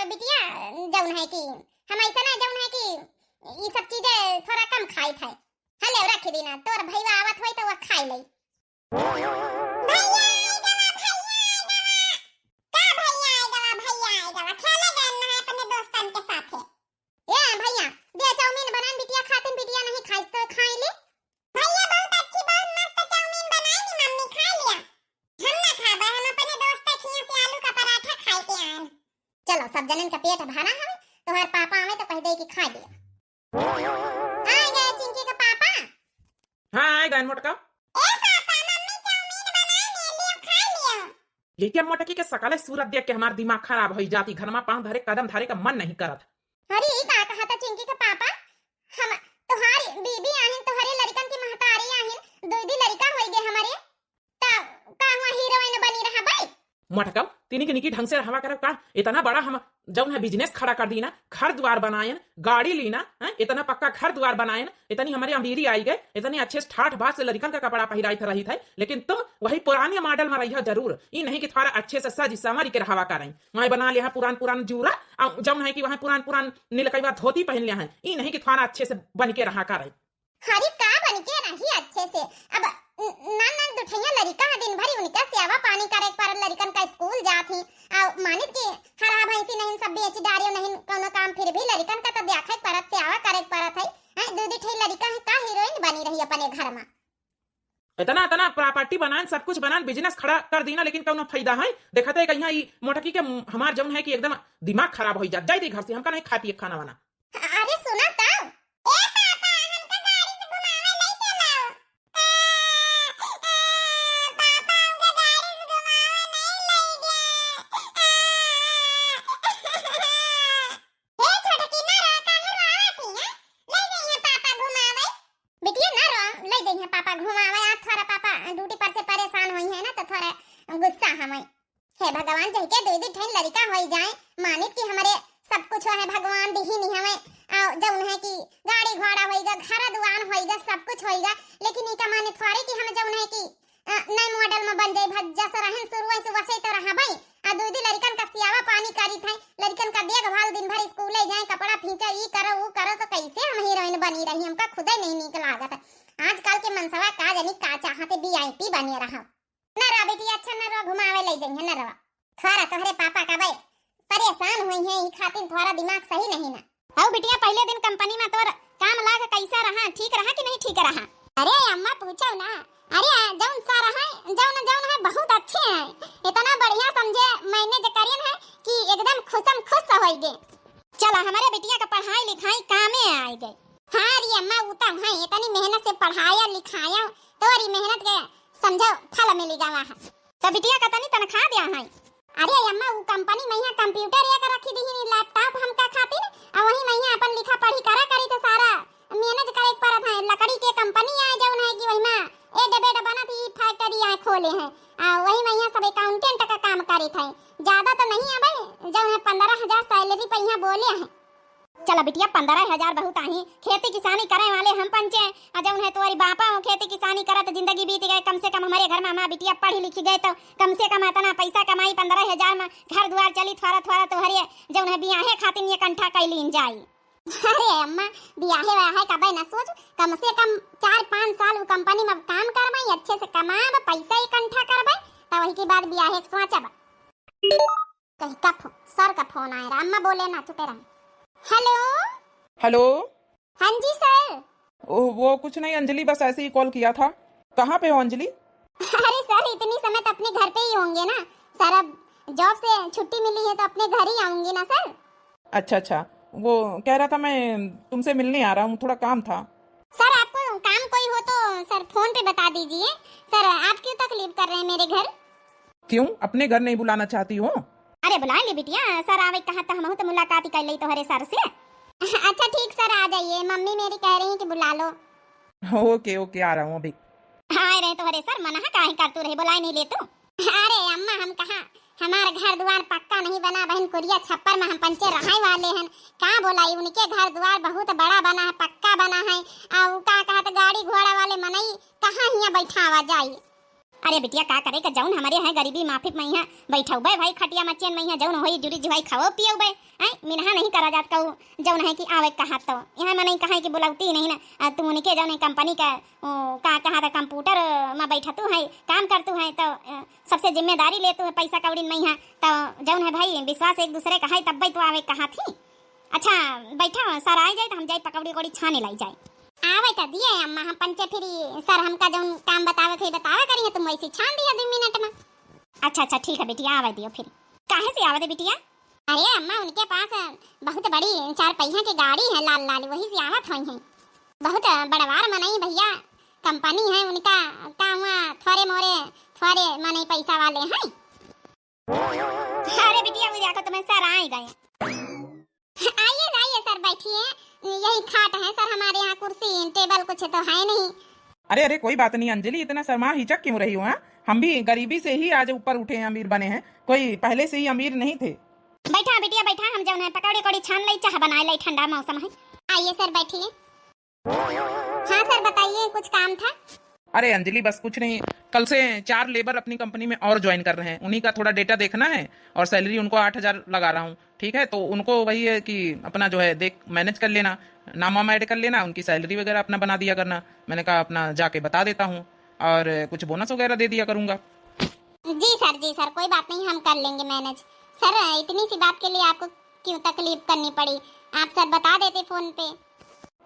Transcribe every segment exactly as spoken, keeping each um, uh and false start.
बिटिया, जौन है कि हम ऐसा ना, जौन है कि ई सब चीजें थोड़ा कम खाई थे। हाँ, ले रख दीना, तोर भैया आवत होई तो वह खाई ले। भैया आए गवा, भैया आए गवा। का भैया आए गवा, भैया आए गवा? खेले गए ना है अपने दोस्तन के साथे। ए भैया, दे चाउमीन बनान बिटिया खातिन, बिटिया नहीं खाइस तो खाई ले। भैया बहुत अच्छी, बहुत मस्त चाउमीन बनाई नी मम्मी, खा लिया। हम ना खाबे, हम अपने दोस्त के हियां से आलू का पराठा खाई के आएन। चलो, सब जनन का पेट भरा हवे, तोहार पापा आवे तो कह दे कि खा लिया। आ गए चिंकी के पापा। हाँ, आ गए मोटका। ए पापा, मम्मी चाउमीन बनाए ले लियो, खा लियो। ये क्या मोटकी के सकल सूरत देख के हमार दिमाग खराब होई जाती, घर में पाँव धरे, कदम धरे का मन नहीं करत। अरे, ई का कहता चिंकी के पापा? हम, तोहारी बीबी आहिन, तोहरे लड़कन की महतारी आहिन, दो दी लड़का होई गए हमारे। त का हुआ हीरोइन बनी रहा भाई? मोटकम, तिनी के निकी ढंग से रहवा करब का? इतना बड़ा हम जौन है बिजनेस खड़ा कर दीना, घर द्वार बनायन, गाड़ी लीना, हैं? इतना पक्का घर द्वार बनायन, इतनी हमारी अमीरी आई गए, इतनी अच्छे से ठाठ बात से लड़कन का कपड़ा पहिराई रही थे, लेकिन तुम वही पुराने मॉडल में रहिया जरूर। ई नहीं कि थोड़ा अच्छे से सज संवर के रहवा करें। वहाँ बना लिया पुरान पुरान जूरा, और जौन है कि वहाँ पुरान पुरान नीलकैवा धोती पहन लिया है। ई नहीं कि थोड़ा अच्छे से बन के रहा करें। अरे का बन के रही अच्छे से? अब न-, नान नान दुठैया लड़िका है, दिन भर उनका सेवा पानी करे के पड़ल, लड़िकन का स्कूल जात ही। आ मानित की हरा भैंसी नहीं, सब बेच डारियो नहीं, कोनो काम, फिर भी लड़िकन का तो देखे के पड़त, सेवा करे के पड़त है। हैं, दू दू ठे लड़िका है, का हीरोइन बनी रही अपने घर में? इतना, इतना प्रॉपर्टी बनान, सब कुछ बनान, बिजनेस खड़ा कर दीना, लेकिन कौनो फायदा है? देखत है कहीं ई मोटकी के हमार जौन है कि एकदम दिमाग खराब हो जात। जाई दे घर से, हमका नहीं खाती है खाना वाना। अरे सुना तो। ए पापा, हमका गाड़ी से घुमावे ले चलो। आ, आ, पापा, हमका गाड़ी से घुमावे नहीं ले गए। आ, हे छोटकी, ना रो, काहे रोवत ही, हैं? ले जइहे पापा घुमावे। बिटिया, ना रो, ले जइहे पापा घुमावे। आज थोड़ा पापा ड्यूटी पर से परेशान होई है ना, तो थोड़ा गुस्सा हमें। हे भगवान, जहिके दू दू ठन लड़िका होई जाए, मानित कि हमरे सब कुछ है, भगवान दिही नहीं हमें। आ जौन है कि गाड़ी घोड़ा होइगा, घर दुआन होइगा, सब कुछ होइगा, लेकिन इका माने थोड़े कि हम जौन है कि अ, नए मॉडल में बन जाई, भज जस रहन शुरू से वैसे तो रहबई। आ दू दू लड़िकन का सियावा पानी करी थे, लड़िकन का देखभाल, दिन भर स्कूले जाए, कपड़ा फींचा, ई करो, ऊ करो, तो कैसे हम हीरोइन बनी रही? हमका खुदे नहीं नीक लागत है। आजकल के मनसवा का जानी का चाहते, वीआईपी बने रहा। न रो बेटी, अच्छा न रो, घुमावे ले जइहे, न रो। थोड़ा तोहरे पापा का बे परेशान हुई है, ई खातिर थोड़ा दिमाग सही नहीं ना। हऊ बिटिया, पहिले दिन कंपनी में तोर काम लाग कैसा रहा, ठीक रहा कि नहीं ठीक रहा? अरे अम्मा, पूछो ना। अरे जौन सर है, जौन, जौन है, बहुत अच्छे हैं, इतना बढ़िया समझे, मैनेज करियन है कि एकदम खुशम खुश होइगे। चला, हमारे बिटिया का पढ़ाई लिखाई कामे आइगे। हाँ रे अम्मा, ऊ तो है, इतनी मेहनत से पढ़ाया लिखाया, तोरी मेहनत के समझो फल मिली गवा है। तो बिटिया का तनी तनख्वाह दिया है? अरे अम्मा, ऊ कंपनी में यहाँ कंप्यूटर एक रखी दी ही, लैपटॉप हमका खातिर, और वही में यहाँ अपन लिखा पढ़ी करा करी तो सारा मैनेज करे के पड़त है। लकड़ी के कंपनी आए जौन है कि वही में एड बेड बनत ही फैक्ट्री आए खोले हैं, आ वही में यहाँ सब अकाउंटेंट का काम करी थे। ज्यादा तो नहीं आवे, जौन है पन्द्रह हजार सैलरी पे यहाँ बोले हैं। चला बिटिया, पन्द्रह हजार बहुत आही, खेती किसानी करे वाले हम पंचे, आ जौन है तोरी बापा हो खेती किसानी करत जिंदगी बीत गए, कम से कम हमारे घर में हमार बिटिया पढ़ी लिखी गए तो कम से कम इतना पैसा कमाई, पन्द्रह हजार में घर द्वार चली, थोड़ा थोड़ा तोहरे जौन है बियाहे खातिर ये कंठा कई लीन जाई। अरे अम्मा, बियाहे वाहे कबे न सोच, कम से कम चार पाँच साल वो कंपनी में काम करबई, अच्छे से कमाब, पैसा इकट्ठा करबई, तब वही के बाद बियाहे के सोचब। कहीं का फो-, सर का फोन आए रहा, अम्मा बोले ना, चुपे रहे। हेलो। हेलो। हाँ जी सर। ओ, वो कुछ नहीं अंजलि, बस ऐसे ही कॉल किया था। कहाँ पे हो अंजलि? अरे सर, इतनी समय तो अपने घर पे ही होंगे ना सर, अब जॉब से छुट्टी मिली है तो अपने घर ही आऊंगी ना सर। अच्छा, अच्छा, वो कह रहा था मैं तुमसे मिलने आ रहा हूँ, थोड़ा काम था। सर, आपको काम कोई हो तो सर फोन पे बता दीजिए। सर, आप क्यों तकलीफ कर रहे हैं मेरे घर? क्यों, अपने घर नहीं बुलाना चाहती हो? अरे बुला ली बिटिया, सर आवे कहा तो हमहू तो मुलाकात ही कर ली तोहरे सर से। अच्छा ठीक सर, आ जाइए, मम्मी मेरी कह रही है कि बुला लो। ओके, ओके, आ रहा हूँ अभी। हाँ रहे तोहरे सर, मना काहे करतू रहे, बुलाए नहीं ले तू। अरे अम्मा, हम कहा, हमार घर द्वार पक्का नहीं बना बहन, कुरिया छप्पर में हम पंचे रहाई वाले हैं। का बोलाई, उनके घर द्वार बहुत बड़ा बना है, पक्का बना है। आ उ का कहत, गाड़ी घोड़ा वाले मनई कहाँ हियाँ बैठावा जाई? अरे बिटिया, का करे का, जौन हमरे हैं गरीबी माफिक मइहाँ बैठउबे भाई, खटिया मचियन मइहाँ जौन होई जुरी जुहाई खाओ पियउबे। हैं, मिनहा नहीं करा जात कहू, जौन है कि आवे कहा तो। यहाँ मनई कहा है कि बुलउती नहीं ना, आ, तू उनके जौन है कंपनी का, ओ, का कहा था, कंप्यूटर, अ, में बैठतू है, काम करतू है, तो, अ, सबसे जिम्मेदारी लेतू है पैसा कौड़ी मइहाँ। तो जौन है भाई, विश्वास एक दूसरे का है, तब भाई तो आवे कहा थी। अच्छा, बैठा, सर आइ जाए तो हम जाए पकौड़ी उकौड़ी छाने लाई जाए। आवे तो दिए अम्मा, हम पंचे फिरी, सर हमका जौन काम बतावे के बतावे करी है, तुम वैसे छान दिया दो मिनट में। अच्छा, अच्छा, ठीक है बिटिया, आवे दियो फिर। काहे से आवे दे बिटिया? अरे अम्मा, उनके पास बहुत बड़ी चार पहिया की गाड़ी है लाल लाल, वही से आवत होई हैं। बहुत बड़वार मनई भैया, कंपनी है उनका, का हुआ, थोड़े मोरे, थोड़े मनई पैसा वाले हैं। अरे बिटिया, वो देखो, तुम्हें सर आ ही गए। आइए, आइए सर, बैठिए। यही खाट है सर, हमारे यहाँ कुर्सी टेबल कुछ तो है नहीं। अरे, अरे, कोई बात नहीं अंजलि, इतना शर्मा हिचक क्यों रही हो, हाँ? हम भी गरीबी से ही आज ऊपर उठे हैं, अमीर बने हैं, कोई पहले से ही अमीर नहीं थे। बैठा बिटिया, बैठा, हम जौन है पकौड़ी उकौड़ी छान लाई, चाह बनाए लाई, ठंडा मौसम है। आइए सर, बैठिए। हाँ सर, बताइए, कुछ काम था? अरे अंजलि, बस कुछ नहीं, कल से चार लेबर अपनी कंपनी में और ज्वाइन कर रहे हैं, उन्हीं का थोड़ा डेटा देखना है और सैलरी उनको आठ हजार लगा रहा हूँ, ठीक है? तो उनको वही है कि अपना जो है देख, मैनेज कर लेना, नाम वाम ऐड कर लेना, उनकी सैलरी वगैरह अपना बना दिया करना। मैंने कहा अपना जाके बता देता हूँ और कुछ बोनस वगैरह दे दिया करूँगा। जी सर, जी सर, कोई बात नहीं, हम कर लेंगे मैनेज। सर, इतनी सी बात के लिए आपको क्यों तकलीफ करनी पड़ी? आप सर बता देते फोन पे।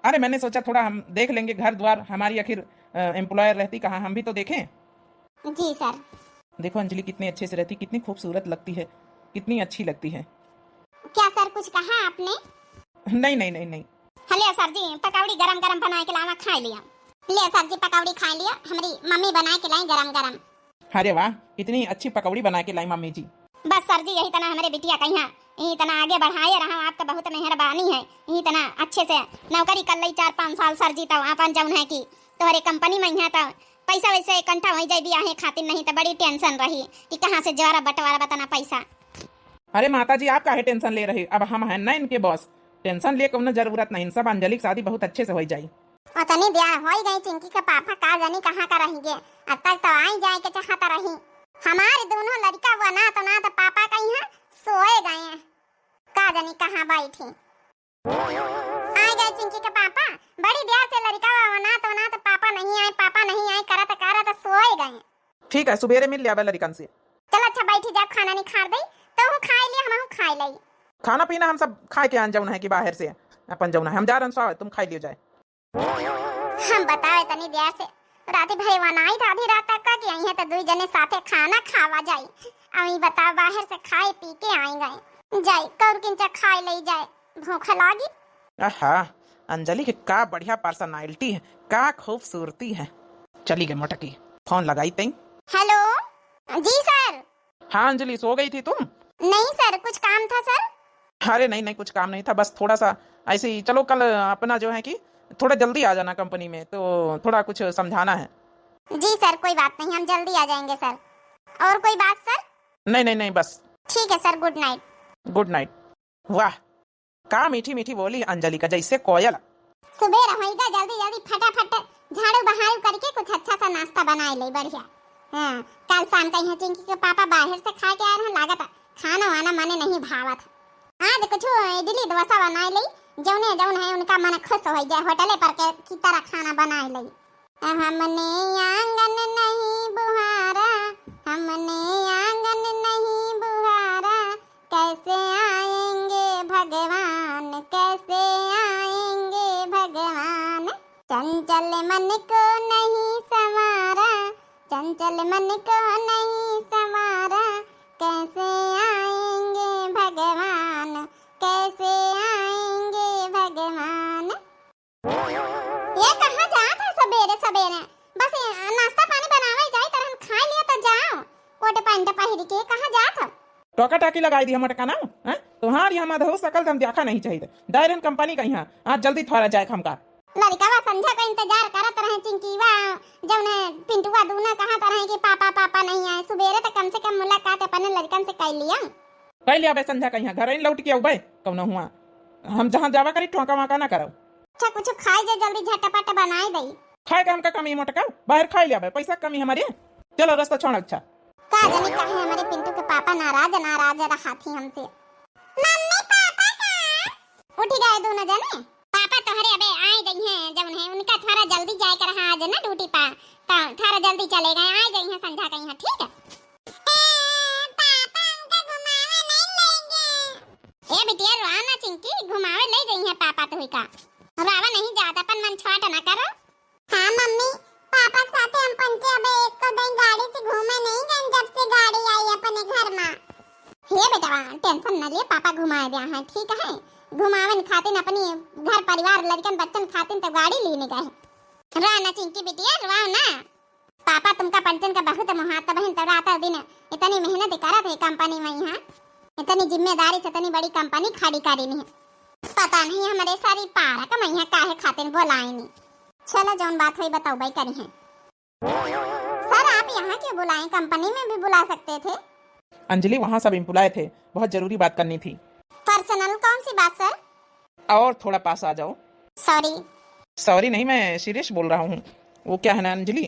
अरे, मैंने सोचा थोड़ा हम देख लेंगे घर द्वार, हमारी आखिर एम्प्लॉयर रहती कहाँ, हम भी तो देखें। जी सर। देखो अंजलि, कितनी अच्छे से रहती, कितनी खूबसूरत लगती है, कितनी अच्छी लगती है। क्या सर, कुछ कहा आपने? नहीं, नहीं, नहीं, नहीं। हाँ, ले सर जी, पकौड़ी गरम गरम बनाए के लावा, खाए लिया। ले सर जी, पकौड़ी खाए लिया, हमारी मम्मी बनाए के लाई गरम गरम। अरे वाह, इतनी अच्छी पकौड़ी बना के लाई मम्मी जी। बस सर जी, यही तना हमारे बिटिया कहिया, यही तना आगे बढ़ाए रहा, आपका बहुत मेहरबानी है। यही तना अच्छे से नौकरी कर लई चार पाँच साल सर जी, तब आपन जौन है कि तोहरे कंपनी में यहाँ तब पैसा वैसे इकट्ठा हो जाए बियाहे खातिर, नहीं तो बड़ी टेंशन रही कि कहाँ से जोरा बंटवारा बतना पैसा। अरे माता जी, आप काहे टेंशन ले रहे? अब हम हैं ना इनके बॉस, टेंशन लिए कौनो जरूरत नहीं, सब अंजलि की शादी बहुत अच्छे से हो जाई। अतनी देर होई गई, चिंकी के पापा का जानी कहाँ का रही गे। अब तक तो आई जाए के चाहत रही। हमारे दोनों लड़का वो ना तो ना तो पापा कहीं है, सोए गए हैं। का जानी कहाँ बैठी। आ गए चिंकी के पापा। बड़ी देर से लड़का वो ना तो ना तो पापा नहीं आए, पापा नहीं आए, करत करत सोए गए। ठीक है, सुबेरे मिल लिया लड़कन से। चल अच्छा बैठी जा, खाना नहीं खा दे, तो हूँ खाए लिया, हम हूँ खाए लई। खाना पीना हम सब खाए के आन जौन है कि बाहर से अपन जौन है, हम जा रहन सो, तुम खाए लियो जाए। हम बतावे तनी देर से, राती भर वनाई था आधी रात तक का कि आई है तो दुई जने साथे खाना खावा जाई। अभी बताओ, बाहर से खाए पी के आई गए, जाई कौर किंचा खाए ले जाए, भूख लागी। आहा, अंजलि के का बढ़िया पर्सनालिटी है, का खूबसूरती है। चली गए मोटकी, फोन लगाई तई। हेलो, जी सर। हाँ अंजलि, सो गई थी तुम? नहीं सर, कुछ काम था सर। अरे नहीं नहीं, कुछ काम नहीं था, बस थोड़ा सा ऐसे ही। चलो कल अपना जो है कि थोड़ा जल्दी आ जाना कंपनी में, तो थोड़ा कुछ समझाना है। जी सर, कोई बात नहीं, हम जल्दी आ जाएंगे सर। और कोई बात सर? नहीं नहीं नहीं, बस। ठीक है सर, गुड नाइट। गुड नाइट। वाह, का मीठी मीठी बोली अंजलि का, जैसे कोयल। सुबेर होइगा, जल्दी जल्दी फटाफट झाड़ू बहारू करके कुछ अच्छा सा नाश्ता बनाए ले, बढ़िया। हाँ, कल शाम का यहाँ चिंकी के पापा बाहर से खा के आए रहे, लागत खाना वाना मने नहीं भावत। आज कुछ इडली डोसा बनाए ले, जौने जौन है उनका मन खुश हो जाए, होटले पर के की तरह खाना बनाए ले। हमने आंगन नहीं बुहारा, हमने आंगन नहीं बुहारा, कैसे आएंगे भगवान, कैसे आएंगे भगवान। चंचल मन को नहीं संवारा, चंचल मन को नहीं संवारा, कैसे आएंगे भगवान, कैसे आएंगे भगवान। ये कहाँ जात है सबेरे सबेरे? बस ये नाश्ता पानी बनावे जाई, तरहन खा लिया तो जाओ। कोट पैंट पहिर के कहाँ जात हो? टोका टाकी लगाई दी हम मोटका ना, हैं? तुम्हारी हम अधो सकल हम देखा नहीं चाहिए। डायरन कंपनी का यहाँ, आज जल्दी थोड़ा जाए हमका। लड़कवा संझा का इंतजार करत रहे चिंकीवा, जौने पिंटुआ दूना कहाँ तरह के पापा पापा नहीं आए। सुबेरे तो कम से कम मुलाकात अपने लड़कन से कर लिया। कई लिया बे संझा कहिया, घर ही लौट के आऊ बे, कौनो हुआ। हम जहाँ जावा करी, ठोका वाका ना करब। अच्छा, कुछ खाई जे, जल्दी झटपट बनाई दई। खाए का हमका कमी मोटका, बाहर खाई लिया बे, पैसा कमी हमारे। चलो, रस्ता छोड़, अच्छा। का जाने काहे हमरे पिंटू के पापा नाराज, नाराज रहत ही हमसे। मम्मी, पापा का? उठी गए दोनों जने। पापा तोहरे अबे आए जइहें, जउन है उनका थोड़ा जल्दी जाए के रहा आज ना ड्यूटी पा, तो थोड़ा जल्दी चले गए, आए जइहें संझा कइहाँ, ठीक है? ए, पापा हमका घुमावे नहीं लेंगे। ए बिटिया, रोआ ना चिंकी, घुमावे ले जइहें पापा तुही का। रोवा नहीं जात, अपन मन छोट ना करो। हाँ मम्मी, पापा के साथे हम पंचे अबे एक को दिन गाड़ी से घूमे नहीं गए, जब से गाड़ी आई अपने घर में। हे बेटवा, टेंशन न लिए, पापा घुमाए दिया है, ठीक है? घुमावन खातिन अपनी घर परिवार लड़कन बच्चन खातिन तो गाड़ी लेने गए। रोआ ना चिंकी बिटिया, रोआ ना। पापा तुमका पंचन का बहुत मोहात बहिन, तो रात दिन इतनी मेहनत करत है कंपनी में, यहाँ इतनी जिम्मेदारी से इतनी बड़ी कंपनी खड़ी करी नहीं। पता नहीं हमरे सारी पारक मैया काहे खातिर बोलाइनी। चलो जौन बात होई बताउबे करी हैं। सर आप यहाँ क्यों बुलाए, कंपनी में भी बुला सकते थे। अंजलि वहाँ सब एम्प्लॉय थे, बहुत जरूरी बात करनी थी। पर्सनल कौन सी बात सर? और थोड़ा पास आ जाओ। सॉरी। सॉरी नहीं, मैं सीरियस बोल रहा हूँ। वो क्या है ना अंजलि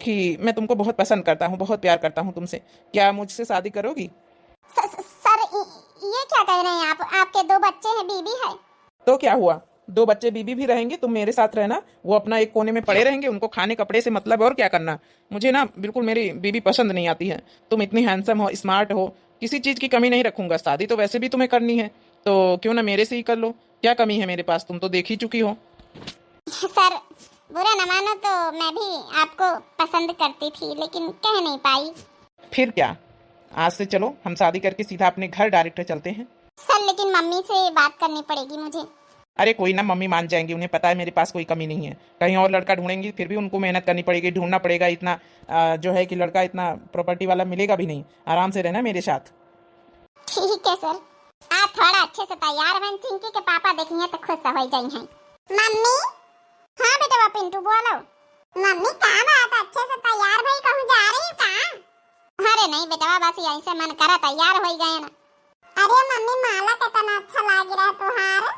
कि मैं तुमको बहुत पसंद करता हूँ, बहुत प्यार करता हूँ तुमसे। क्या मुझसे शादी करोगी? स-, स-, सर इ-, ये क्या कह रहे हैं आप? आपके दो बच्चे हैं, बीबी है। तो क्या हुआ, दो बच्चे बीबी भी रहेंगे, तुम मेरे साथ रहना, वो अपना एक कोने में पड़े रहेंगे, उनको खाने कपड़े से मतलब है और क्या करना। मुझे ना बिल्कुल मेरी बीबी पसंद नहीं आती है। तुम इतनी हैंडसम हो, स्मार्ट हो, किसी चीज की कमी नहीं रखूंगा। शादी तो वैसे भी तुम्हें करनी है, तो क्यों ना मेरे से ही कर लो। क्या कमी है मेरे पास, तुम तो देख ही चुकी हो। सर बुरा न मानो तो मैं भी आपको पसंद करती थी, लेकिन कह नहीं पाई। फिर क्या, आज से चलो हम शादी करके सीधा अपने घर डायरेक्ट चलते हैं। सर लेकिन मम्मी से बात करनी पड़ेगी मुझे। अरे कोई ना, मम्मी मान जाएंगी, उन्हें पता है मेरे पास कोई कमी नहीं है। कहीं और लड़का ढूंढेंगी, फिर भी उनको मेहनत करनी पड़ेगी, ढूंढना पड़ेगा इतना, अ, जो है कि लड़का इतना प्रॉपर्टी वाला मिलेगा भी नहीं। आराम से रहना मेरे साथ। ठीक है सर। आप थोड़ा अच्छे से तैयार बन, चिंकी के पापा देखिए तो खुश हो जाई हैं। मम्मी। हाँ बेटवा पिंटू बोलो। मम्मी का बात, अच्छे से तैयार भई कहूँ जा रही का? अरे नहीं बेटवा, बस यही से मन करा तैयार हो गए ना। अरे मम्मी माला कितना अच्छा लाग रहा तुहार।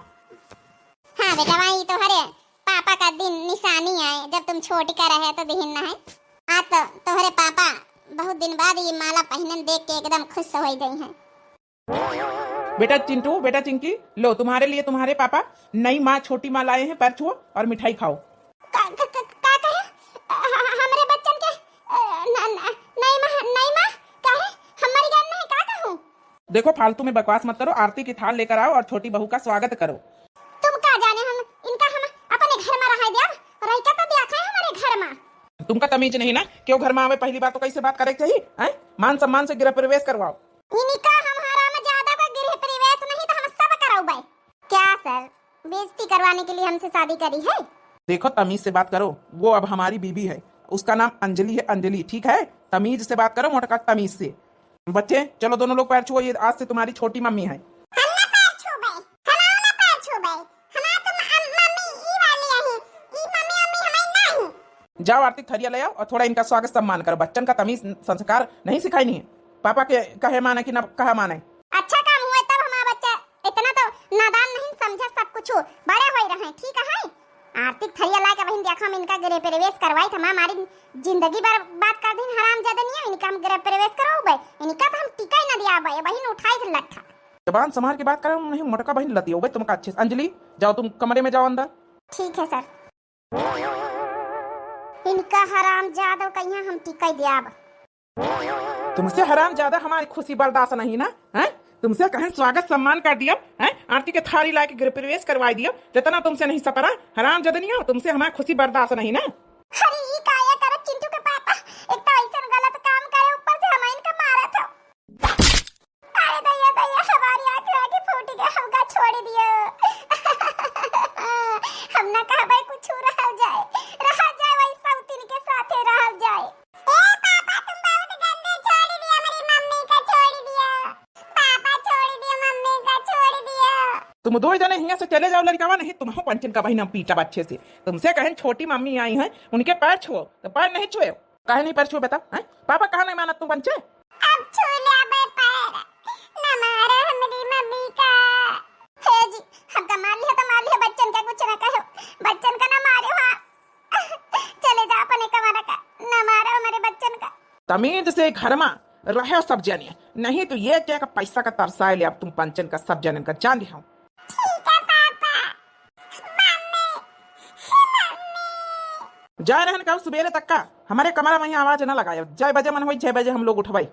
हाँ बेटवा, ये तोहरे पापा का दिन निशानी आए, जब तुम छोटी का रहे तो दिहिन ना है। आज तो तोहरे पापा बहुत दिन बाद ये माला पहनन देख के एकदम खुश हो गई हैं। बेटा चिंटू, बेटा चिंकी, लो तुम्हारे लिए तुम्हारे पापा नई माँ, छोटी माँ लाए हैं, पैर छुओ और मिठाई खाओ। का, का, का, का कहे? ह-, ह-, हमरे बच्चन के, अ, न-, न-, नई माँ, नई माँ, काहे? हमारी जान नहीं, का कहूँ? देखो, फालतू में बकवास मत करो, आरती की थाल लेकर आओ और छोटी बहू का स्वागत करो। तुम का जाने हम, इनका हम अपने घर में रहा दिया, रह का तो दिया खाए हमारे घर में। तुमका तमीज नहीं ना, क्यों घर में आवे, पहली बात तो कैसे बात करे के चाहिए, हैं? मान सम्मान से गृह प्रवेश करवाओ। इनका हम हरामजादा का गृह प्रवेश नहीं तो हम सब करौबे। क्या सर, बेइज्जती करवाने के लिए हमसे शादी करी है? देखो, तमीज से बात करो, वो अब हमारी बीबी है, उसका नाम अंजलि है, अंजलि, ठीक है? तमीज से बात करो मोटका, तमीज से। बच्चे, चलो दोनों लोग पैर छुओ, ये आज से तुम्हारी छोटी मम्मी है। हम ना पैर छूबे, हम ना पैर छूबे, हमार तो म-, अम-, मम्मी ई वाली है, ई मम्मी, मम्मी हमारी ना है। जाओ आरती थरिया ले आओ और थोड़ा इनका स्वागत सम्मान करो। बच्चन का तमीज संस्कार नहीं सिखाई नहीं है। पापा के कहे माने कि ना कहा माने। अच्छा काम हुआ तब हमारा बच्चा इतना तो नादान नहीं समझे, सब कुछ बड़े हो रहे हैं, ठीक है? आरती थरिया ला के बहिन देखा हम इनका गृह प्रवेश करवाई था, हमारी जिंदगी बर्बाद कर दिन हराम जदनिया, इनका हम गृह प्रवेश करवाबे, इनका तो हम टिका ही ना दिया बे, बहिन उठाई थे लट्ठा। जबान संभाल के बात करो, नहीं मोटका बहिन लतियोबे तुमका अच्छे से। अंजलि, जाओ तुम कमरे में जाओ अंदर। ठीक है सर। इनका हराम जादव कहिया हम टिका ही दियाब। तुमसे हराम ज्यादा हमारी खुशी बर्दाश्त नहीं ना, हैं? तुमसे कहें स्वागत सम्मान कर दिया, हैं? आरती के थारी लाके गृह प्रवेश करवाई दिया, जितना तुमसे नहीं सपरा, हराम जदनिया, तुमसे हमारी खुशी बर्दाश्त नहीं ना। अरे ई काया करत चिंटू के पापा, एक तो ऐसन गलत काम करे, ऊपर से हम इनका मारत हो। अरे दैया, दैया, हमारी आँख लागी फूट गया, हमका छोड़ दियो। हम ना कहबे कुछ रहल जाए, रहल जाए वही सौतीन के साथे रहल जाए। ए पापा, तुम बहुत गंदे, छोड़ दिया मेरी मम्मी का, छोड़ दिया। पापा, छोड़ दिया मम्मी का, छोड़ दिया। तुम दो जने हियां से चले जाओ लड़कावा, नहीं तुम हो पंचन का बहिन हम पीटा अच्छे से। तुमसे कहें छोटी मम्मी आई हैं, उनके पैर छुओ, तो पैर नहीं छुए। काहे नहीं पैर छुए बता, हैं? पापा कहा नहीं मानत तू पंचे? अब छू लिया बे पैर, न मारो हमरी मम्मी का। हे जी, हमका मार लिया तो मार लिया, बच्चन का कुछ ना कहो, बच्चन का ना मारो, हाँ। चले जा अपने कमरा का, न मारो हमारे बच्चन का। तमीज से घर मा रहो सब जने, नहीं तो ये क्या का पैसा का तरसाए ले अब तुम पंचन का सब जनन का जान दिहाओ। ठीक है पापा, मम्मी, हे मम्मी। जा रहन का सुबेरे तक का हमारे कमरा मा ही आवाज ना लगायो। जय बजे मन होई, जय बजे हम लोग उठवाई।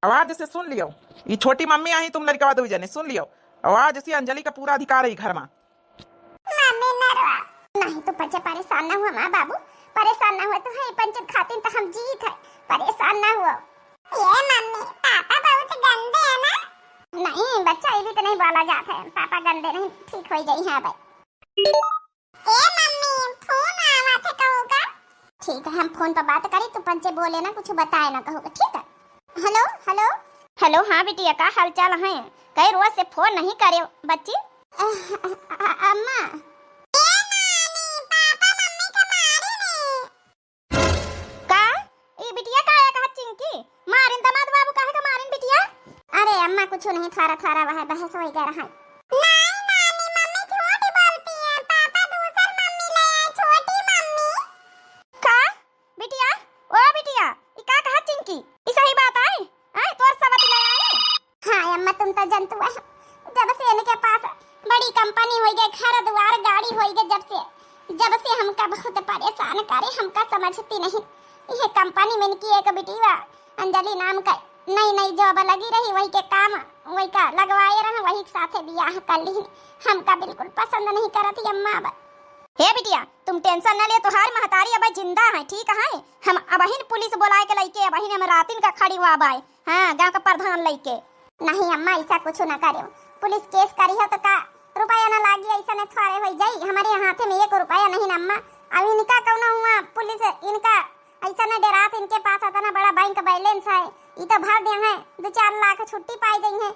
आवाज से सुन लियो, ये छोटी मम्मी आई, तुम लड़कवा दो जने सुन लियो। आवाज से अंजलि का पूरा अधिकार है घर मा। मम्मी ना रोआ। नहीं तो बच्चा परेशान ना हुआ माँ बाबू, परेशान ना हुआ तो है पंचन खातिन तो हम जीत है, परेशान ना हुआ। ये मम्मी, पापा बहुत गंदे हैं ना? नहीं बच्चा, ये भी तो नहीं बोला जाता है, पापा गंदे नहीं, ठीक हो जाई है भाई। ए मम्मी, फोन आवा थे कहू का? ठीक है, हम फोन पर बात करी, तू पंचे बोले ना, कुछ बताए ना कहू का, ठीक है? हेलो, हेलो। हेलो, हाँ बिटिया, का हाल चाल है? कई रोज से फोन नहीं करे बच्ची। अ-, अ-, अ-, अम्मा। ए नानी, पापा मम्मी के मारे ने। का? ई बिटिया का है कहत चिंकी? मारिन दमाद बाबू काहे का मारिन बिटिया? अरे अम्मा कुछ नहीं, थोड़ा थोड़ा वह बहस होई गया रहा। नहीं नानी, मम्मी झूठ बोलती है, पापा दूसर मम्मी ले आए, छोटी मम्मी। का? बिटिया, ओ बिटिया, ई का कहत चिंकी? ई सही बात आई? आए तोर सवत ले आई? हाँ अम्मा, तुम तो जनतु है, जब से इनके पास बड़ी कंपनी होई गई, घर दुआर गाड़ी होई गई, जब से, जब से हमका बहुत परेशान करे, हमका समझती नहीं। ये कंपनी में इनकी एक बिटिया अंजलि नाम का नई नई जॉब लगी रही, वही के काम, वही का लगवाए रहे, वही के साथे बियाह कर ली। हमका बिल्कुल पसंद नहीं करत ही अम्मा अब। हे बिटिया, तुम टेंशन न ले, तोहार महतारी अब जिंदा है, ठीक है? हम अबहिन पुलिस बुलाए के लइके अबहिन हम रातिन का खड़ी हुआ बाय। हाँ, गाँव का प्रधान लइके। नहीं अम्मा, ऐसा कुछ ना करियो। पुलिस केस करी हो तो का रुपया ना लागी, ऐसा ने थोड़े हो जाई। हमारे हाथे में एक रुपया नहीं ना अम्मा। अब इनका कौनो हुआ पुलिस, इनका ऐसा ना डरात, इनके पास इतना बड़ा बैंक बैलेंस है, ई तो भर दे हैं, दो चार लाख छुट्टी पाई गई है।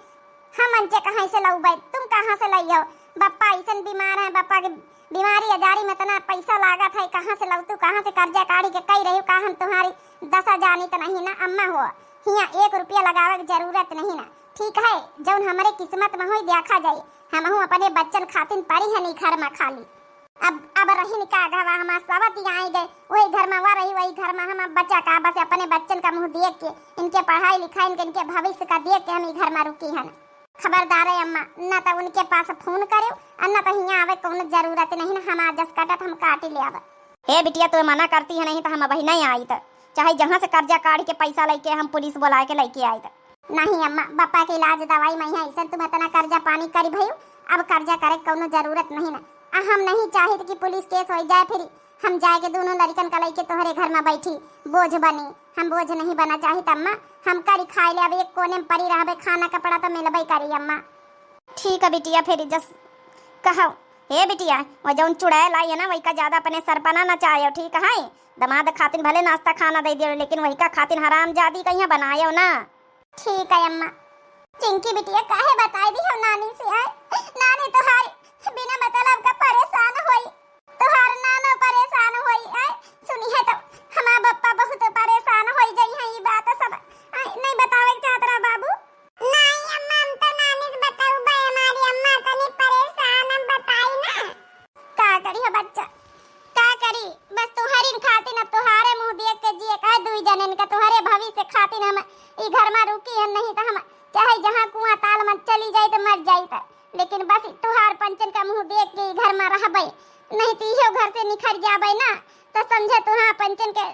हम अंचे कहाँ से लउबे, तुम कहाँ से लइयो? बप्पा ऐसन बीमार है, बप्पा के बीमारी आजारी में इतना पैसा लागत है, कहाँ से लउतू, कहाँ से कर्जा काढ़ी के कई रही, का हम तुम्हारी दशा जानित नहीं ना अम्मा हो। हियाँ एक रुपया लगावे के जरूरत नहीं ना, ठीक है, जौन हमरे किस्मत में होई देखा जाई। हमहू अपने बच्चन खातिन परी हनी घर में खाली। अब, अब रही का घवा, हमार सवती आई गए, वही घर में वह रही, वही घर में हम बच्चा का, बस अपने बच्चन का मुँह देख के, इनके पढ़ाई लिखाई, इनके, इनके भविष्य का देख के हम ई घर में रुकी हन। खबरदार है अम्मा, न तो उनके पास फोन करेउ और न तो हियाँ आवे कौनो जरूरत नहीं ना, हमार जस कटत हम काट ले अब। हे बिटिया, तू मना करती है नहीं तो हम अबही नहीं आइत, चाहे जहाँ से कर्जा काढ़ के पैसा लइके हम पुलिस बुलाए के लइके आइत। नहीं अम्मा, बप्पा के इलाज दवाई में है, ऐसा तुम इतना कर्जा पानी करी भयू, अब कर्जा करे कौनो जरूरत नहीं ना। आ हम नहीं चाहित कि पुलिस केस हो जाए, फिर हम जाए के दोनों लड़कन का लइके तोहरे घर में बैठी बोझ बनी, हम बोझ नहीं बना चाहित अम्मा। हम करी खाए ले, अब एक कोने में परी रहबे, खाना कपड़ा तो मिलबे करी अम्मा। ठीक है बिटिया, फिर जस कहो। हे बिटिया, वो जौन चुड़ैल आई है ना, वही का ज्यादा अपने सर पर ना नचायो, ठीक है? दमाद खातिन भले नाश्ता खाना दे दियो, लेकिन वही का खातिन हरामजादी कहीं बनायो ना। ठीक है अम्मा। चिंकी बिटिया, काहे बताई दी हम नानी से आए? नानी तोहारी बिना मतलब का परेशान होई, तोहार नानो परेशान होई आए। सुनी है तो हमार बप्पा बहुत परेशान होई जाई है, ई बात सब आए नहीं बतावे के चाहत रहा बाबू। नहीं अम्मा, हम तो नानी से बताऊ बे, हमारी अम्मा तनी परेशान, हम बताई ना। का करी हो बच्चा, का करी? बस तुहरिन खातिन, अब तुहारे मुँह देख के जिए का दुई जनन का, तुहरे भविष्य खातिन हम ई घर में रुकी हन, नहीं तो हम चाहे जहाँ कुआं ताल में चली जाई तो मर जाई तो, लेकिन बस तुहार पंचन का मुँह देख के ई घर में रहबे, नहीं तो इहो घर से निखर जाबे ना, तो समझे तुहार पंचन के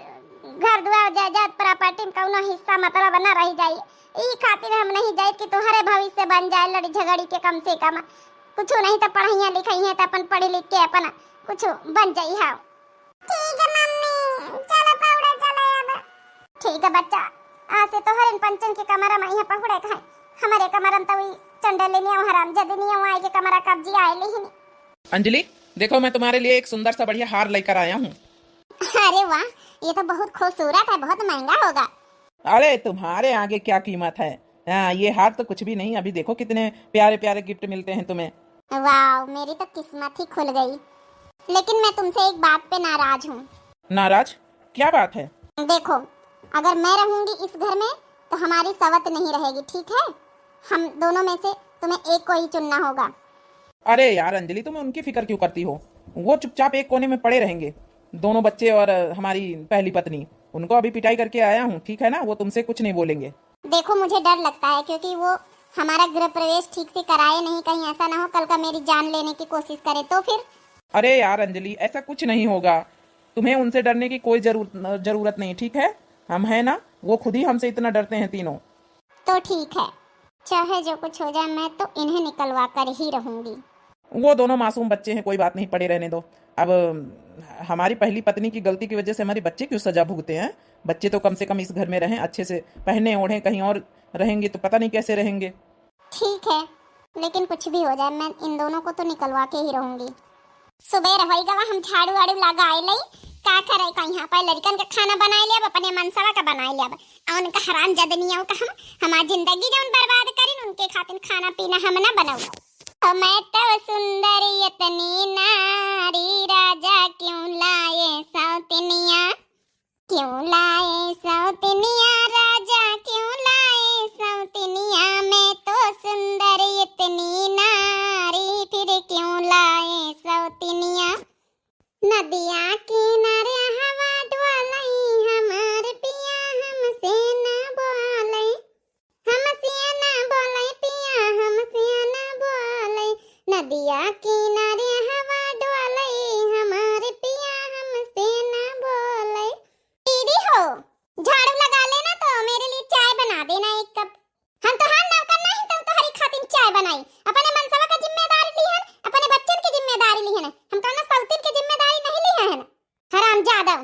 घर दुआर जायदाद प्रॉपर्टी में कौनो हिस्सा मतलब न रह जाई। ई खातिर हम नहीं जाइत कि तुहरे भविष्य बन जाए लड़ी झगड़ी के, कम से कम कुछ नहीं तो पढ़ाइया लिखाइया तो अपन पढ़ लिख के अपन कुछ बन जाई। हाँ ठीक है मम्मी, चलो पौड़े चले अब। ठीक है बच्चा, आज से तोहरे पंचन के कमरा में यहाँ पहुड़े खाए, हमारे कमरा में तो वही चंडेलिनिया हरामजादिनिया वहाँ आए के कमरा कब्जी आए लेहिन। अंजलि, देखो मैं तुम्हारे लिए एक सुंदर सा बढ़िया हार लेकर आया हूँ। अरे वाह, ये तो बहुत खूबसूरत है, बहुत महंगा होगा। अरे तुम्हारे आगे क्या कीमत है। हाँ, ये हार तो कुछ भी नहीं। अभी देखो कितने प्यारे प्यारे गिफ्ट मिलते हैं तुम्हें। वाह, मेरी तो किस्मत ही खुल गई। लेकिन मैं तुमसे एक बात पे नाराज हूँ। नाराज? क्या बात है? देखो, अगर मैं रहूंगी इस घर में तो हमारी सवत नहीं रहेगी, ठीक है? हम दोनों में से तुम्हें एक को ही चुनना होगा। अरे यार अंजलि, तुम उनकी फिक्र क्यों करती हो? वो चुपचाप एक कोने में पड़े रहेंगे, दोनों बच्चे और हमारी पहली पत्नी। उनको अभी पिटाई करके आया हूँ, ठीक है ना, वो तुमसे कुछ नहीं बोलेंगे। देखो, मुझे डर लगता है, क्योंकि वो हमारा गृह प्रवेश ठीक से कराए नहीं, कहीं ऐसा ना हो कल का मेरी जान लेने की कोशिश करे तो फिर। अरे यार अंजलि, ऐसा कुछ नहीं होगा, तुम्हें उनसे डरने की कोई जरूर-, जरूरत नहीं, ठीक है? हम हैं ना, वो खुद ही हमसे इतना डरते हैं तीनों। तो ठीक है, चाहे जो कुछ हो जाए, मैं तो इन्हें निकलवा कर ही रहूंगी। वो दोनों मासूम बच्चे हैं, कोई बात नहीं, पड़े रहने दो। अब हमारी पहली पत्नी की गलती की वजह से हमारे बच्चे क्यों सजा भुगते हैं? बच्चे तो कम से कम इस घर में रहें, अच्छे से पहने ओढ़ें, कहीं और रहेंगे तो पता नहीं कैसे रहेंगे। ठीक है, लेकिन कुछ भी हो जाए, मैं इन दोनों को तो निकलवा के ही रहूंगी। सुबेर होई गवा, हम झाड़ू वाड़ू लगाए लई, का करे का यहाँ पर लड़कन का खाना बनाए लेब, अपने मनसवा का बनाए लेब, और उनका हराम जदनियों का हम हमार जिंदगी जौन बर्बाद करिन, उनके खातिर खाना पीना हम ना बनाऊ। ओ मैं तो सुंदर इतनी नारी, राजा क्यों लाए सौतनिया, क्यों लाए सौतनिया राजा, क्यों लाए सौतनिया, मैं तो सुंदर इतनी नारी, फिर क्यों लाए सौतनिया। नदिया किनारे हवा डोलई, हमार पिया हमसे न बोलई, हमसे न बोलई पिया, हमसे न बोलई, नदिया किनारे हवा डोलई, हमार पिया हमसे न बोलई। दीदी हो, झाड़ू लगा लेना तो मेरे लिए चाय बना देना एक कप। हम तोहार नौकर नहीं, तो तोहरी खातिर चाय बनाई। अपने मनसवा का जिम्मेदारी लिहन, अपने बच्चन की जिम्मेदारी लिहन, हम कौनो सौतीन की जिम्मेदारी नहीं लिहे हैं। हरामजादा,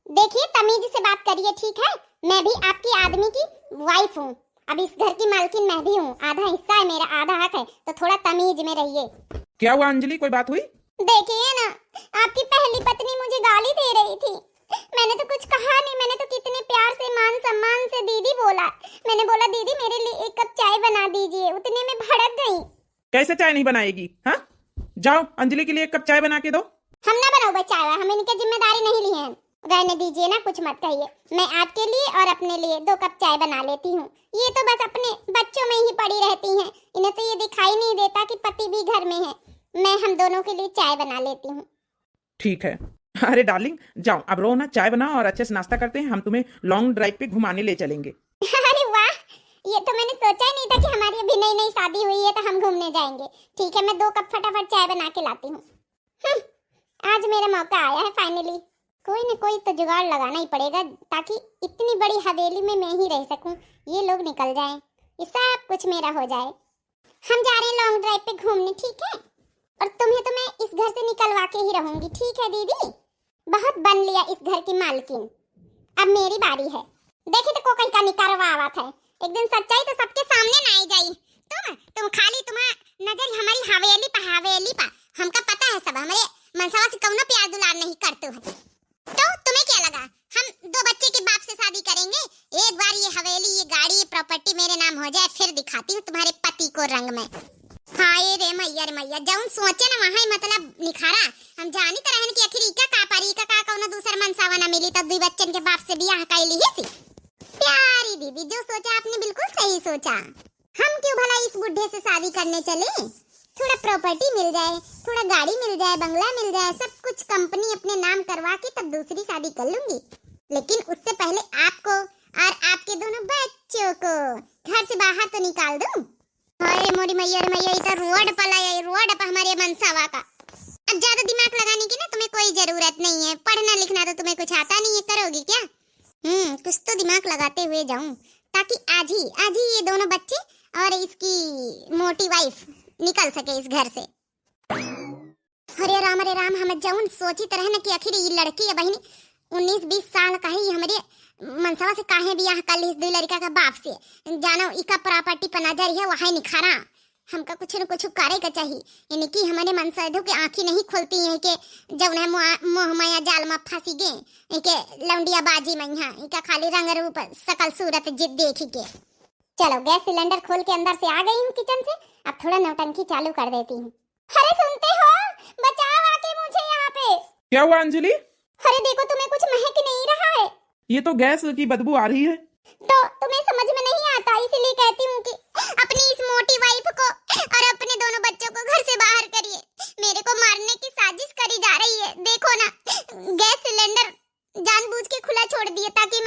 देखिए तमीज से बात करिए, ठीक है? मैं भी आपकी आदमी की वाइफ हूँ, अब इस घर की मालकिन मैं भी हूँ, आधा हिस्सा है मेरा, आधा हक है, तो थोड़ा तमीज में रहिए। क्या हुआ अंजलि, कोई बात हुई? देखिए ना, आपकी पहली पत्नी मुझे गाली दे रही थी। मैंने तो कुछ कहा नहीं, मैंने तो कितने प्यार से, मान सम्मान से दीदी बोला। मैंने बोला, "दीदी, मेरे लिए एक कप चाय बना दीजिए।" उतने में भड़क गई। कैसे चाय नहीं बनाएगी, हाँ? जाओ, अंजलि के लिए एक कप चाय बना के दो। हम ना बनाओ भाई चाय, हम इनके जिम्मेदारी नहीं लिए हैं। रहने दीजिए ना, कुछ मत कहिए। मैं आपके लिए और अपने लिए दो कप चाय बना लेती हूँ। ये तो बस अपने बच्चों में ही पड़ी रहती हैं, इन्हें तो ये दिखाई नहीं देता कि पति भी घर में है। मैं हम दोनों के लिए चाय बना लेती हूँ। ठीक है। अरे डार्लिंग, जाओ, अब रो ना, चाय बनाओ और अच्छे से नाश्ता करते हैं, हम तुम्हें लॉन्ग ड्राइव पे घुमाने ले चलेंगे। अरे वाह, ये तो मैंने सोचा ही नहीं था कि हमारी अभी नई नई शादी हुई है तो हम घूमने जाएंगे। ठीक है, मैं दो कप फटाफट चाय बना के लाती हूँ। हम्म, आज मेरा मौका आया है फाइनली। कोई न कोई तो जुगाड़ लगाना ही पड़ेगा, ताकि इतनी बड़ी हवेली में मैं ही रह सकूं, ये लोग निकल जाएं, ये सब कुछ मेरा हो जाए। हम जा रहे हैं लॉन्ग ड्राइव पे घूमने, ठीक है? और तुम्हें तो मैं इस घर से निकलवा के ही रहूंगी, ठीक है दीदी? बहुत बन लिया इस घर की मालकिन, अब मेरी बारी है। देखी तो को कहीं का निकारवा आवत है, एक दिन सच्चाई तो सबके सामने ना आई जाई। तुम तुम खाली तुम्हारा नजर हमारी हवेली पर, हवेली पर। हमका पता है सब, हमारे मनसवा से कौनो प्यार दुलार नहीं करते हो। तो तुम्हें क्या लगा, हम दो बच्चे के बाप से शादी करेंगे? एक बार ये हवेली, ये गाड़ी, ये प्रॉपर्टी मेरे नाम हो जाए, फिर दिखाती हूँ तुम्हारे पति को रंग में। हाय रे मैया रे मैया, जौन सोचे ना वहाँ ही मतलब निखारा। हम जानी तो रहन कि आखिर इका का पारी, इका का कौनो दूसर मनसावा ना मिली, तब दुई बच्चन के बाप से बियाह कइली ही सी। प्यारी दीदी, जो सोचा आपने बिल्कुल सही सोचा। हम क्यों भला इस बुढ़े से शादी करने चले? थोड़ा प्रॉपर्टी मिल जाए, थोड़ा गाड़ी मिल जाए, बंगला मिल जाए, सब कुछ कंपनी अपने नाम करवा के तब दूसरी शादी कर लूंगी। लेकिन उससे पहले आपको और आपके दोनों बच्चों को घर से बाहर तो निकाल दूं। अरे मोरी मैया रे मैया, इधर रोड पर लाया, रोड पर हमारे मनसावा का। अब ज्यादा दिमाग लगाने की ना तुम्हें कोई जरूरत नहीं है, पढ़ना लिखना तो तुम्हें कुछ आता नहीं है, करोगी क्या? हम्म, कुछ तो दिमाग लगाते हुए जाऊं, ताकि आज ही, आज ही ये दोनों बच्चे और इसकी मोटी वाइफ निकल सके इस घर से। अरे राम, अरे राम, हम जौन सोचित रहे न कि आखिर ई लड़की है बहिनी उन्नीस बीस साल का है, ई हमरे मनसवा से काहे बियाह कर ली दुई लड़का का बाप से। जानो इका प्रॉपर्टी पर नजर है, वहाई निखारा। हमका कुछ न कुछ करे के चाही। इनकी हमरे मनसेधू के आँखी नहीं खुलती है कि जौन है मोह, मोह माया जाल में फंसी गे, इनके लौंडिया बाजी में यहाँ, इनका खाली रंग रूप, सकल सूरत जिद देखी के। चलो, गैस सिलेंडर खोल के अंदर से आ गई हूँ किचन से, अब थोड़ा नौटंकी चालू कर देती हूँ। अरे सुनते हो, बचाओ आके मुझे यहाँ पे। क्या हुआ अंजलि? अरे देखो, तुम्हें कुछ महक नहीं रहा है? ये तो गैस की बदबू आ रही है। तो तुम्हें समझ में नहीं आता, इसीलिए कहती हूँ कि अपनी इस मोटी वाइफ को और अपने दोनों बच्चों को घर से बाहर करिए। मेरे को मारने की साजिश करी जा रही है। देखो ना, गैस सिलेंडर जानबूझ के खुला छोड़ दिए ताकि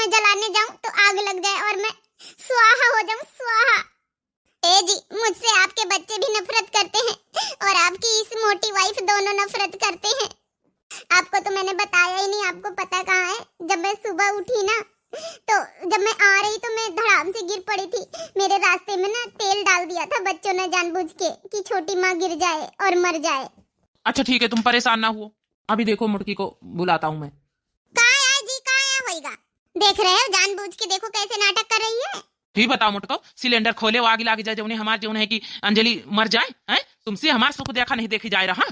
जानबूझ के कि छोटी माँ गिर जाए और मर जाए। अच्छा ठीक है, तुम परेशान ना हुओ, अभी देखो मोटकी को बुलाता हूँ मैं। का आय जी, का आय होइगा? देख रहे हो, जानबूझ के देखो कैसे नाटक कर रही है। ही बताओ मोटको, सिलेंडर खोले वो आग लाग जाए, जौने हमार जौन है कि अंजलि मर जाए, हैं? तुमसे हमार सुख देखा नहीं देखी जाए रहा।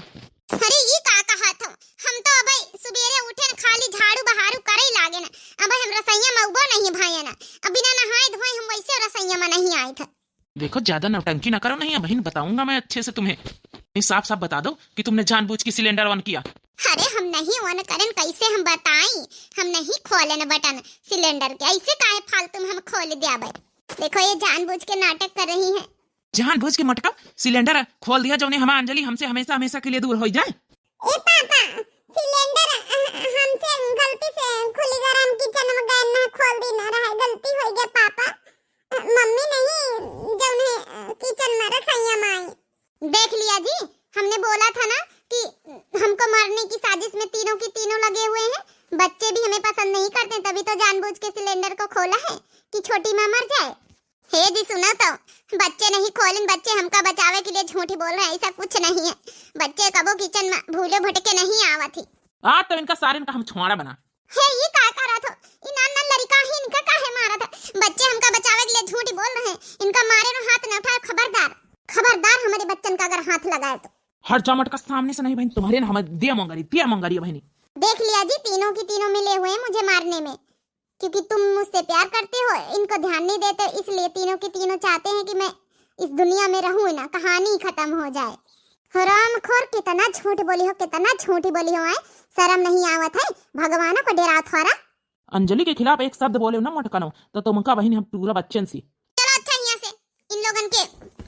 अरे ये का कहा था, हम तो अबे सुबेरे उठे न, खाली झाड़ू बहारू करे ही लागे ना। अबे हम रसोइया में उबो नहीं भाए ना, अब बिना नहाए धोए हम वैसे रसोइया में नहीं आए थे। देखो, ज्यादा नौटंकी ना करो, नहीं बहिन, बताऊंगा मैं अच्छे से तुम्हें। नहीं, साफ साफ बता दो कि तुमने जानबूझ के सिलेंडर on किया। अरे, हम नहीं on करेन, कैसे हम बताई? हम नहीं खोलेन बटन सिलेंडर के, ऐसे काहे फालतू में हम खोल दिया बे? देखो, ये जानबूझ के नाटक कर रही है। जानबूझ के मटका सिलेंडर खोल दिया, जौने हमार अंजलि हमसे हमेशा हमेशा के लिए दूर हो जाए। ए पापा, सिलेंडर, अ, हमसे गलती से खुली गरम किचन में गए ना, खोल दी ना रहा, गलती हो गया पापा। अ, मम्मी नहीं, जौन है, अ, किचन में रसोइया में आई। देख लिया जी, हमने बोला था ना कि हमको मारने की साजिश में तीनों की तीनों लगे हुए हैं। बच्चे भी हमें पसंद नहीं करते, तभी तो जानबूझ के सिलेंडर को खोला है कि छोटी माँ मर जाए। हे जी, सुनो तो, बच्चे नहीं खोलिन, बच्चे हमका बचावे के लिए झूठ बोल रहे हैं, ऐसा कुछ नहीं है। बच्चे कबो किचन में भूले भटके नहीं आवत ही। आज तो इनका सारिन का हम छुआड़ा बना। हे, ये का करत हो? ई नान नान लड़िका ही, इनका काहे मारत है? बच्चे हमका बचावे के लिए झूठ बोल रहे हैं, इनका मारे रो हाथ न उठाओ, खबरदार, खबरदार हमारे बच्चन का अगर हाथ लगाए तो। हट जा मटका सामने से, नहीं बहन, तुम्हारे ना हमारे दिया मंगरी, दिया मंगरी है बहनी। देख लिया जी, तीनों की तीनों मिले हुए हैं मुझे मारने में। क्योंकि तुम मुझसे प्यार करते हो, इनको ध्यान नहीं देते, इसलिए तीनों के तीनों चाहते हैं कि मैं इस दुनिया में रहूं ही ना, कहानी ही खत्म हो जाए। हरामखोर, कितना झूठ बोली हो, कितना झूठी बोली हो, आए? शर्म नहीं आवत है? भगवानों को डरावत हो रा? अंजलि के खिलाफ एक शब्द बोले ना मोटकनो, तो तुमका बहिन हम पूरा बच्चन सी। चलो अच्छा, यहाँ से इन लोगन के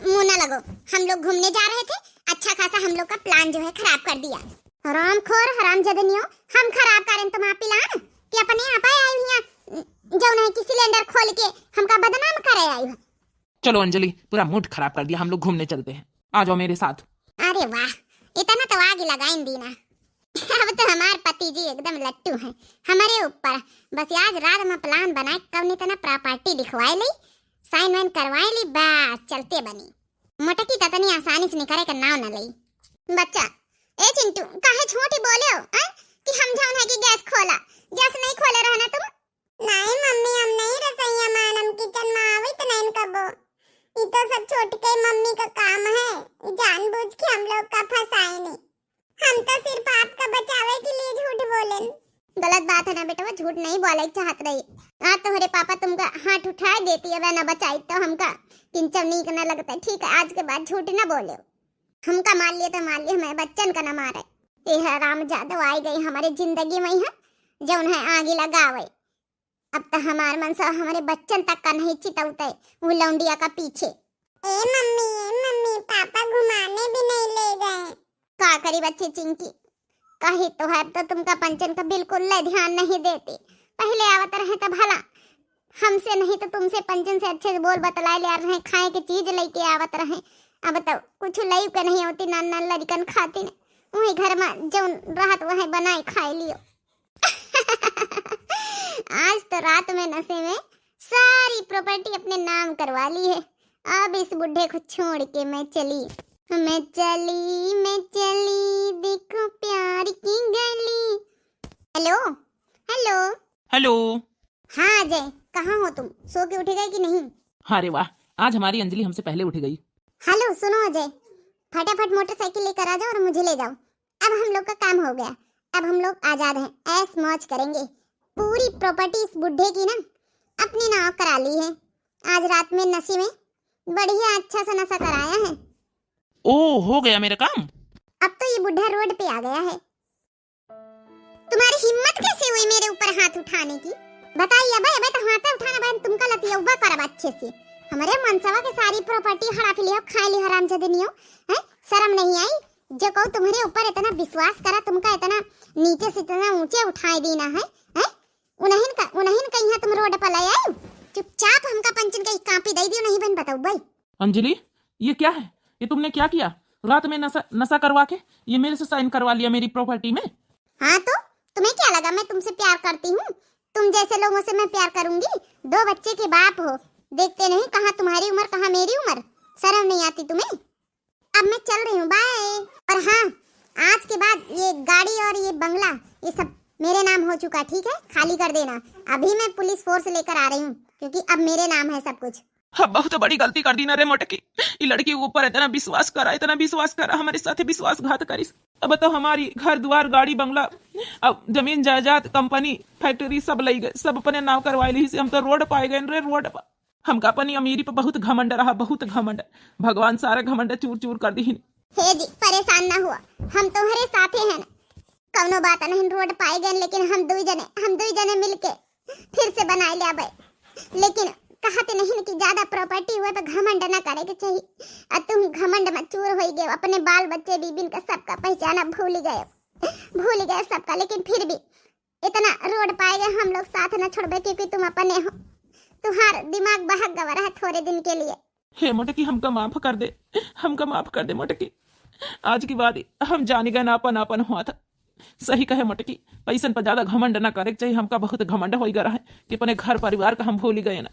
मुंह ना लगो। हम लोग घूमने जा रहे थे, अच्छा खासा हम लोग का प्लान जो है खराब कर दिया। हरामखोर, हरामजदनियो, हम खराब करें तुम्हारा प्लान कि अपने आप आए आई हुई हैं, जौन है कि सिलेंडर खोल के हमका बदनाम करे आई हो। चलो अंजलि, पूरा मूड खराब कर दिया, हम लोग घूमने चलते हैं, आ जाओ मेरे साथ। अरे वाह, इतना तो आग लगाइन दी ना। अब तो हमार पति जी एकदम लट्टू हैं हमारे ऊपर। बस आज रात में प्लान बनाए, कौन इतना प्रॉपर्टी लिखवाए ली, साइन वाइन करवाए ली, बस चलते बनी। मोटकी तो इतनी आसानी से निकरे का नाव न लई। बच्चा, ए चिंटू, काहे झूठी बोले हो, हैं? कि हम जौन है कि गैस खोला, गैस नहीं खोले रहे ना तुम? नहीं मम्मी, हम नहीं रसोइया में, हम किचन में आवित नहीं कबो। ई तो सब छोटके मम्मी का काम है, ई जानबूझ के हम लोग का फंसाए नहीं। हम तो सिर्फ आपका बचावे के लिए झूठ बोलेन। गलत बात है ना बेटवा, झूठ नहीं बोले चाहत रही। आज तोहरे पापा तुमका हाथ उठाए देती, अब ना बचाई तो हमका किंचव नीक ना लगता। ठीक है, आज के बाद झूठ ना बोले। हमका मार लिए तो मार लिए, हमारे बच्चन का ना मारे। ये हराम जादव आई गई हमारे जिंदगी में, है जौन है आगी लगावे। अब तो हमार मनसा हमारे बच्चन तक का नहीं चितौते, वो लौंडिया का पीछे। ए मम्मी, ए मम्मी, पापा घुमाने भी नहीं ले गए। का करी बच्चे चिंकी, कही तो है, अब तो तुमका पंचन का बिल्कुल ले ध्यान नहीं देती। पहले आवत रहे तो भला हमसे नहीं तो तुमसे पंचन से अच्छे से बोल बतलाए ले आ रहे, खाए के चीज लेके आवत रहे। अब तो कुछ लई के नहीं होती, नान नान लड़िकन खाती ने, वही घर में जौन रहत वही बनाए खाए लियो। आज तो रात में नशे में सारी प्रॉपर्टी अपने नाम करवा ली है। अब इस बुढ़े को छोड़ के मैं चली, मैं चली, मैं चली, देखो प्यार की गली। हेलो, हेलो। हेलो। हाँ अजय, कहाँ हो तुम? सो के उठ गए कि नहीं? अरे वाह, आज हमारी अंजलि हमसे पहले उठ गई। हेलो, सुनो अजय, फटाफट मोटरसाइकिल लेकर आ जाओ और मुझे ले जाओ। अब हम लोग का काम हो गया, अब हम लोग आजाद हैं, ऐश मौज करेंगे। पूरी प्रॉपर्टी इस बुढ़े की ना अपने नाम करा ली है। आज रात में नशे में बढ़िया अच्छा सा नशा कराया है। ओ, हो गया मेरा काम। अब तो ये बुढ़ा रोड पे आ गया है। तुम्हारी हिम्मत कैसे हुई मेरे ऊपर हाथ उठाने की? बताइए, अबे, अबे तो हाथ उठाना बहन, तुमका लतियौबा करब अच्छे से। हमारे मनसवा के सारी प्रॉपर्टी हड़प लियो, खाए लियो हरामजादनियो, हैं? शर्म नहीं आई? जो कहू तुम्हारे ऊपर इतना विश्वास करा, तुमका इतना नीचे से इतना ऊंचे उठाए दीना है, हैं? उन्हन का, उन्हन का यहाँ तुम रोड पर ले आए? चुपचाप हमका पंचन का एक कॉपी दे दियो, नहीं बहन बताओ भाई। अंजलि, ये क्या है? ये तुमने क्या किया? रात में नशा, नशा करवा के ये मेरे से साइन करवा लिया मेरी प्रॉपर्टी में। हाँ तो तुम्हें क्या लगा मैं तुमसे प्यार करती हूँ? तुम जैसे लोगों से मैं प्यार करूंगी? दो बच्चे के बाप हो, देखते नहीं कहाँ तुम्हारी उम्र कहाँ मेरी उम्र। शर्म नहीं आती तुम्हें? अब मैं चल रही हूँ, बाय। और हाँ, आज के बाद ये गाड़ी और ये बंगला, ये सब मेरे नाम हो चुका, ठीक है? खाली कर देना। अभी मैं पुलिस फोर्स लेकर आ रही हूँ, क्योंकि अब मेरे नाम है सब कुछ। हाँ, बहुत बड़ी गलती कर दी ना रे मोटकी। ई लड़की के ऊपर इतना विश्वास करा, इतना विश्वास करा, हमरे साथे विश्वासघात करिस। अब तो हमारी घर दुआर, गाड़ी बंगला, अब जमीन जायदाद, कंपनी, फैक्ट्री सब लइ गए, सब अपने नाम करवाए ली से। हम तो रोड पाए गए रे, रोड पर। हमका अपनी अमीरी पर बहुत घमंड रहा, बहुत घमंड। भगवान सारा घमंड चूर चूर कर दीहिन। हे जी, परेशान ना हुआ, हम तुम्हारे साथे हैं ना। कौनो बात नहीं, रोड पाए गए, लेकिन हम दुई जने, हम दुई जने मिलके फिर से बनाए ले आबे। लेकिन कहते नहीं कि ज्यादा प्रॉपर्टी हुए पे घमंड ना करे के चाहिए। और तुम घमंड में चूर होई गए, अपने बाल बच्चे बीबिन का सबका पहचाना भूल गए, भूल गए सबका। लेकिन फिर भी इतना रोड पाए गए, हम लोग साथ ना छोड़बे, क्योंकि तुम अपने हो। तुम्हार दिमाग बहक गवा रहा थोड़े दिन के लिए। हे मोटकी, हमका माफ कर दे, हमका माफ कर दे मोटकी। आज के बाद हम जानी गए ना अपन अपन हुआ था। सही कहे मोटकी, पैसन पर ज्यादा घमंड ना करे के चाहिए। हमका बहुत घमंड होई गया है कि अपने घर परिवार का हम भूली गए ना।